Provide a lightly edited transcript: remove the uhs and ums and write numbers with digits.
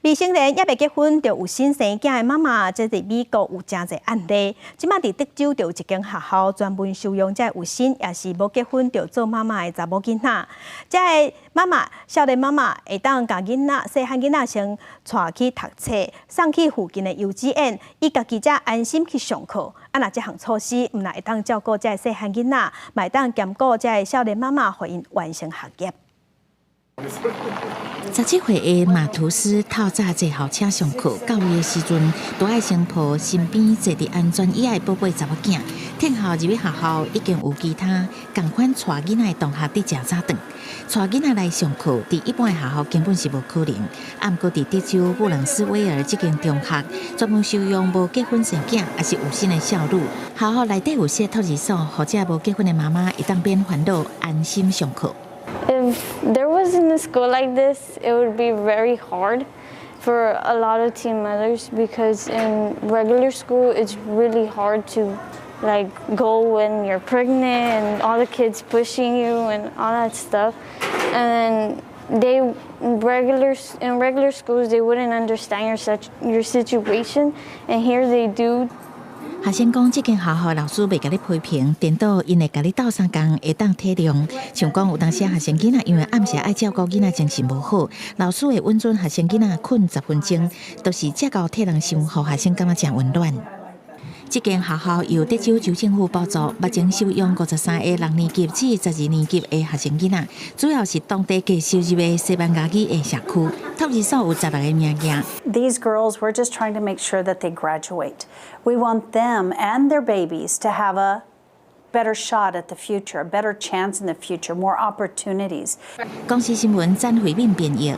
未成年猶未結婚就有新生囝的媽媽，這佇美國有誠濟案例。這馬佇德州就有一間學校專門收容這有身抑是無結婚就做媽媽的查某囡仔。這个媽媽少年媽媽會當共囡仔細漢囡仔先帶去讀冊，送去附近的幼稚園，伊家己才安心去上課。啊，若這項措施毋但會當照顧這細漢囡仔，嘛會當兼顧這个少年媽媽，予𪜶完成學業。17歲的馬圖斯透早坐校車上課，到位的時陣，都愛先抱身邊坐佇安全椅的寶貝查某囝。聽候入去學校已經有其他仝款帶囡仔的同學佇食早頓。帶囡仔來上課，佇一般的學校根本是無可能。啊，毋過佇德州布朗斯威爾這間中學，專門收容無結婚生囝，抑是有身的少女。學校內底有設托兒所，予這無結婚的媽媽會當免煩惱，安心上課。 If there wasn't a school like this, it would be very hard for a lot of teen mothers because in regular school, it's really hard to, like, go when you're pregnant and all the kids pushing you and all that stuff. And then they regular in regular schools, they wouldn't understand your situation, and here they do. 學生講，這間學校老師袂共你批評，顛倒𪜶會共你鬥相共，會當體諒。像講有當時學生囡仔因為暗時愛照顧囡仔，精神無好，老師會允准學生囡仔睏10分鐘，都是這夠替人想，予學生感覺誠溫暖。這間學校由德州州政府補助，目前收容53個六年級至12年級的學生囡仔，主要是當地低收入的西班牙語的社區。托兒所有16個名額。 These girls, we're just trying to make sure that they graduate. We want them and their babies to have a better shot at the future, a better chance in the future, more opportunities. 公視新聞詹慧敏編譯。